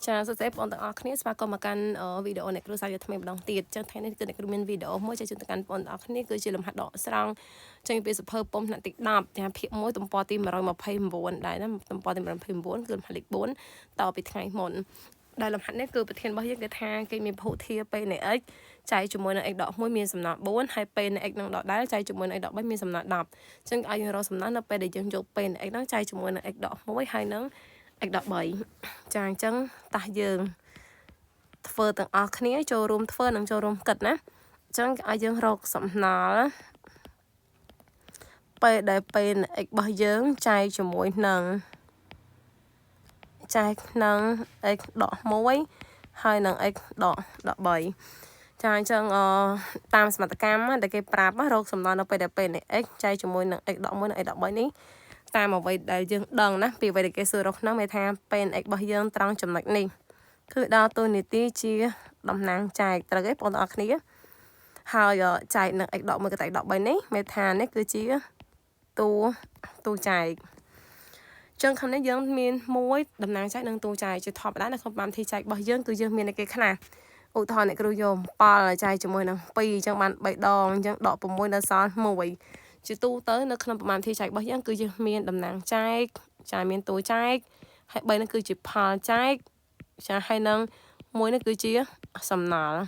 ចាសួស្តីបងប្អូនទាំងអស់គ្នាស្វាគមន៍មកកាន់វីដេអូអ្នកគ្រូសាស្ត្រថ្មីម្ដងទៀតចឹងថ្ងៃនេះគឺអ្នកគ្រូមានវីដេអូមួយចែកជូនទៅកាន់បងប្អូនទាំងអស់គ្នាគឺជាលំហាត់ដកស្រង់ចេញពីសភៅពុំថ្នាក់ទី10ចាភាគ1ទំព័រទី129ដែរណាទំព័រទី129គឺលំហាត់លេខ4តពីថ្ងៃមុនដែលលំហាត់នេះគឺប្រធានរបស់យើងគេថាគេមានពហុធា p នៃ x ចែកជាមួយនឹង x ដក1មានសំណល់4ហើយ p នៃ x នឹងដកដែលចែកជាមួយនឹង x ដក3មានសំណល់10អញ្ចឹងឲ្យយើងរកសំណល់នៅពេលដែលយើងយក p នៃ x ហ្នឹងចែកជាមួយនឹង x ដក1ហើយនឹង x ដក3ចាអញ្ចឹងតោះយើងធ្វើទាំងអស់គ្នាចូលរួមធ្វើនិងចូលរួមគិតណាអញ្ចឹងឲ្យយើងរកសំណល់ពេលដែល p នៃ x របស់យើងចែកជាមួយនឹងចែកនឹង x ដក1ហើយនឹង x ដក13ចាអញ្ចឹងអតាមសមត្ថកម្មដែលគេប្រាប់រកសំណល់នៅពេលដែល p នៃ x ចែកជាមួយនឹង x ដក1និង x ដក3នេះតាមអ្វីដែលយើងដឹងណាពីអ្វីដែលគេសួររកក្នុងមានថា p នៃ x របស់យើងត្រង់ចំណុចនេះគឺដល់តួនាទីជាតំណាងចែកត្រូវទេបងប្អូនអរគ្នាហើយចែកនឹង x ដក1កត x ដក3នេះមានថានេះគឺជាតួតួចែកចឹងខាងនេះយើងមានមួយតំណាងចែកនិងតួចែកជាធម្មតានៅក្នុងកម្មវិធីចែករបស់យើងគឺយើងមានគេខ្លះឧទាហរណ៍អ្នកគ្រូយក7ចែកជាមួយនឹង2អញ្ចឹងបាន3ដងអញ្ចឹងដក6នៅសល់1ជាទូទៅនៅក្នុងប្រមាណវិធីចែករបស់យើងគឺយើងមានតំណាងចែកចាមានតួចែកហើយ3នេះគឺជាផលចែកចាហើយនឹង1នេះគឺជាសំណល់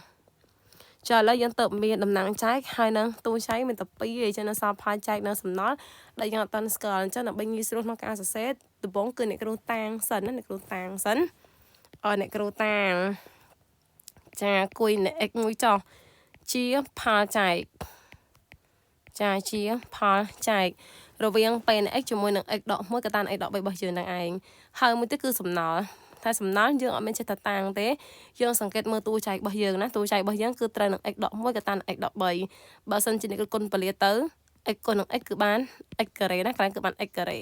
ចាឥឡូវយើងទៅមានតំណាងចែកហើយនឹងតួចែកមានតែ2ឯងចឹងនៅសល់ផលចែកនិងសំណល់ដែលយើងអត់ទាន់ស្គាល់អញ្ចឹងដើម្បីងាយស្រួលក្នុងការសរសេរដំបូងគឺអ្នកគ្រូតាំងសិនណាអ្នកគ្រូតាំងសិនអអ្នកគ្រូតាំងចាគួយអ្នក x មួយចោះជាផលចែកចាជាផលចែករវាង p នៃ x ជាមួយនឹង x ដក1កតាន x ដក3របស់យើងនឹងឯងហើយមួយទៀតគឺសំណល់តែសំណល់យើងអត់មានចេះតែតាំងទេយើងសង្កេតមើលតួចែករបស់យើងណាតួចែករបស់យើងគឺត្រូវនឹង x ដក1កតាន x ដក3បើសិនជានេះគឺគុណពលាទៅ x គុណនឹង x គឺបាន x ការ៉េណាកន្លែងគឺបាន x ការ៉េ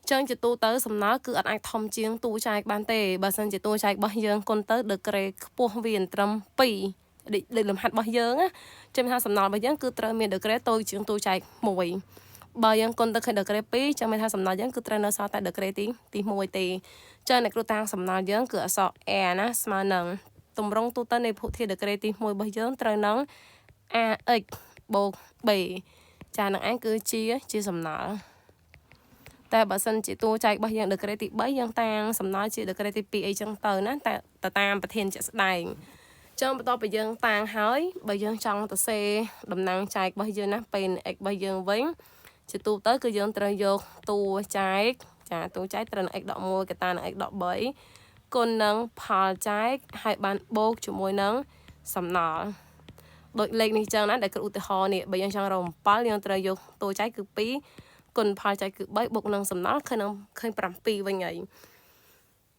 ចឹងជាទូទៅសំណល់គឺអត់អាចធំជាងតួចែកបានទេបើសិនជាតួចែករបស់យើងគុណទៅដឺក្រេខ្ពស់វាត្រឹម2ដូចលំហាត់របស់យើងណាចាំថាសំណល់របស់យើងគឺត្រូវមានដឺក្រេតូចជាងតួចែក1បើយើងគុណទៅឃើញដឺក្រេ2ចាំមានថាសំណល់យើងគឺត្រូវនៅសល់តែដឺក្រេទី1ទេចឹងអ្នកគ្រូតាំងសំណល់យើងគឺអក្សរ a ណាស្មើនឹងទម្រង់ទូទៅនៃភុធាដឺក្រេទី1របស់យើងត្រូវនឹង ax បូក b ចានឹងឯងគឺជាជាសំណល់តែបើសិនជាតួចែករបស់យើងដឺក្រេទី3យើងតាំងសំណល់ជាដឺក្រេទី2អីចឹងទៅណាតែទៅតាមប្រធានជាក់ស្ដែងចឹងបន្ទាប់ពីយើងតាំងហើយបើយើងចង់ទៅសេតំណាងចែករបស់យើងណាពេល x របស់យើងវិញជាទូទៅគឺយើងត្រូវយកតួចែកចាតួចែកត្រូវនឹង x ដក1កតានឹង x ដក3គុណនឹងផលចែកហើយបានបូកជាមួយនឹងសំណល់ដូចលេខនេះចឹងណាដែលគ្រូឧទាហរណ៍នេះបើយើងចង់រក7យើងត្រូវយកតួចែកគឺ2គុណផលចែកគឺ3បូកនឹងសំណល់ឃើញនឹងឃើញ7វិញហើយ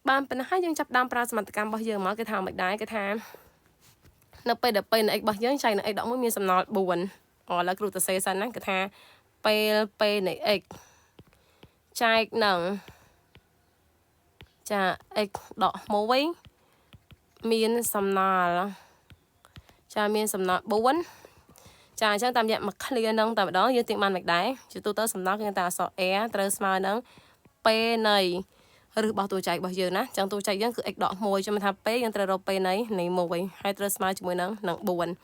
បានប៉ុណ្ណេះហើយយើងចាប់ដើមប្រើសមត្ថកម្មរបស់យើងមកគេថាមិនដែរគេថានៅពេលដែល p នៃ x របស់យើងចែកនឹង x ដក1មានសំណល់4អូឥឡូវគ្រូទៅសេសិនណាគេថាពេល p នៃ x ចែកនឹងចា x ដក1មានសំណល់ចាមានសំណល់4ចាអញ្ចឹងតាមរយៈមួយ clear នឹងតែម្ដងយើងទាញបានមិនដែរជាទូទៅសំណល់គឺតែអក្សរ a ត្រូវស្មើនឹង p នៃឬរបស់តួចែករបស់យើងណាចឹងតួចែកយើងគឺ x ដក1ចាំថា p យើងត្រូវរក p នៃ1ហើយត្រូវស្មើជាមួយនឹងនឹង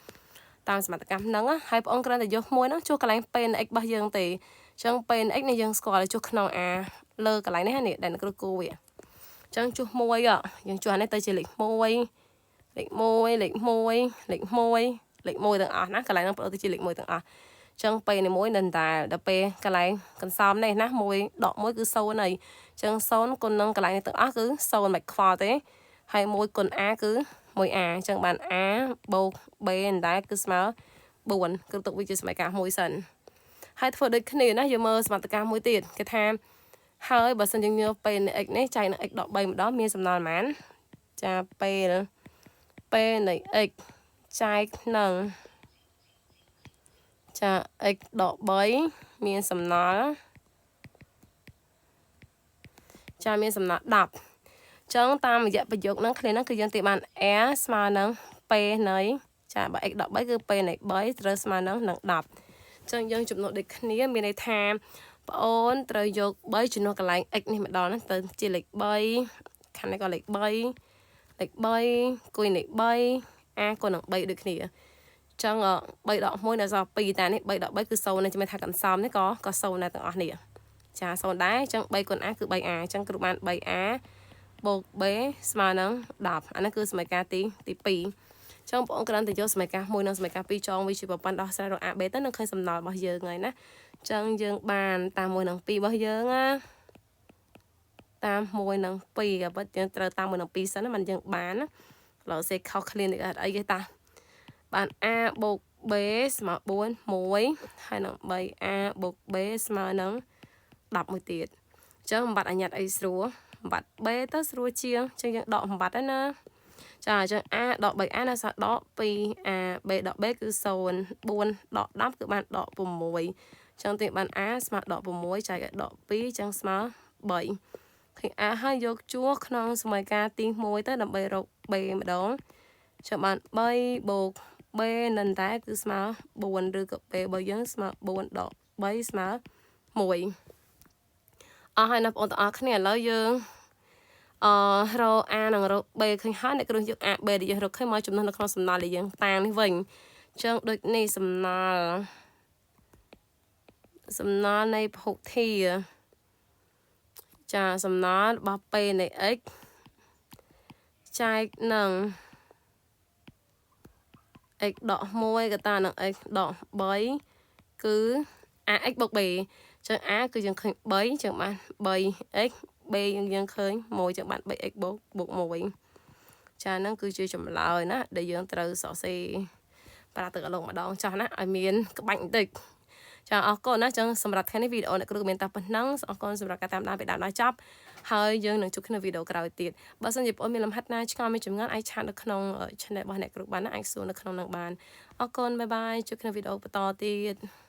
4តាមសមត្ថកម្មហ្នឹងហើយបងគ្រាន់តែយកមួយហ្នឹងជួសកន្លែង p នៃ x របស់យើងទេចឹង p នៃ x នេះយើងស្គាល់ជួសក្នុង a លើកន្លែងនេះនេះដែលគ្រូគូវាចឹងជួស1យើងជួសអានេះទៅជាលេខ1លេខ1លេខ1លេខ1លេខ1ទាំងអស់ណាកន្លែងហ្នឹងប្ដូរទៅជាលេខ1ទាំងអស់ចឹងពេលនេះមួយនៅតែដល់ពេលកន្លែងកន្សំនេះណា1ដក1គឺ0ហើយចឹង0គុណនឹងកន្លែងនេះទាំងអស់គឺ0មិនខ្វល់ទេហើយ1គុណ a គឺ 1a អញ្ចឹងបាន a បូក b ដែរគឺស្មើ4គឺទុកវាជាសមីការមួយសិនហើយធ្វើដូចគ្នាណាយើងមើលសមត្ថកម្មមួយទៀតគេថាហើយបើសិនយើងយក p នៃ x នេះចែកនឹង x ដក3ម្ដងមានសំណល់ប៉ុន្មានចាពេល p នៃ x ចែកនឹងចា x ដក3មានសំណល់ចាមានសំណល់10ចឹងតាមរយៈប្រយោគហ្នឹងគ្នាហ្នឹងគឺយើងទាញបាន a ស្មើនឹង p នៃចាបើ x ដក3គឺ p នៃ3ត្រូវស្មើនឹងនឹង10ចឹងយើងចំនួនដូចគ្នាមានន័យថា បងអូនត្រូវយក3ជំនួសកន្លែង x នេះម្ដងណាទៅជាលេខ3ខាងនេះក៏លេខ3 លេខ3គុយនៃ3 a គុណនឹង3ដូចគ្នាចឹង3ដក1នៅសល់2តែនេះ3ដក3គឺ0នេះចាំថាកន្សំនេះក៏0ដែរទាំងអស់នេះចា0ដែរចឹង3គុណ a គឺ 3a ចឹងគ្រូបាន 3a បូក b ស្មើនឹង10អានេះគឺសមីការទី2ចឹងបងប្អូនគ្រាន់តែយកសមីការ1និងសមីការ2ចងវាជាប្រព័ន្ធដោះស្រាយរក a b ទៅនឹងឃើញសំណល់របស់យើងហើយណាចឹងយើងបានតាម1និង2របស់យើងណាតាម1និង2ក៏ពិតយើងត្រូវតាម1និង2សិនណាមិនយើងបានណាឡើយសេខុសគ្នានេះអត់អីទេតាបាន a បូក b ស្មើ4 1ហើយនឹង 3a បូក b ស្មើនឹង10មួយទៀតអញ្ចឹងបំបត្តិអញ្ញត្តិអីស្រួលបំបត្តិ b ទៅស្រួលជាងអញ្ចឹងយើងដកបំបត្តិហើយណាចាអញ្ចឹង a ដក 3a នៅសល់ដក 2a b ដក b គឺ0 4ដក10គឺបានដក6អញ្ចឹងទីបាន a ស្មើដក6ចែកឲ្យដក2អញ្ចឹងស្មើ3ឃើញ a ហើយយកជួរក្នុងសមីការទី1ទៅដើម្បីរក b ម្ដងចាំបាន3បូក b នឹងតែគឺស្មើ4ឬក៏ b របស់យើងស្មើ4ដក3ស្មើ1អស់ហើយណាបងប្អូនទាំងអស់គ្នាឥឡូវយើងអឺរក A និងរក B ឃើញហើយអ្នកគ្រូយក A B ដែលយើងរកឃើញមកចំណុះនៅក្នុងសំណល់ដែលយើងតាំងនេះវិញអញ្ចឹងដូចនេះសំណល់នៃភុធាចាសំណល់របស់ P នៃ x ចែកនឹង x ដក1កតានឹង x ដក3គឺ ax បូក b ចឹង a គឺយើងឃើញ3ចឹងបាន 3x b យើងឃើញ1ចឹងបាន 3x បូក1ចាហ្នឹងគឺជាចម្លើយណាដែលយើងត្រូវសរសេរប្រាទឹកអលកម្ដងចោះណាឲ្យមានក្បាច់បន្តិចចាអរគុណណាចឹងសម្រាប់ថ្ងៃនេះវីដេអូអ្នកគ្រូមានតែប៉ុណ្ណឹងអរគុណសម្រាប់ការតាមដានពីដើមដល់ចប់ហើយយើងនឹងជួបគ្នាវីដេអូក្រោយទៀតបើសិនជាបងប្អូនមានលំហាត់ណាឆ្ងល់មានចម្ងល់អាច chat នៅក្នុង channel របស់អ្នកគ្រូបានណាអាចសួរនៅក្នុងនឹងបានអរគុណ bye bye ជួបគ្នាវីដេអូបន្តទៀត។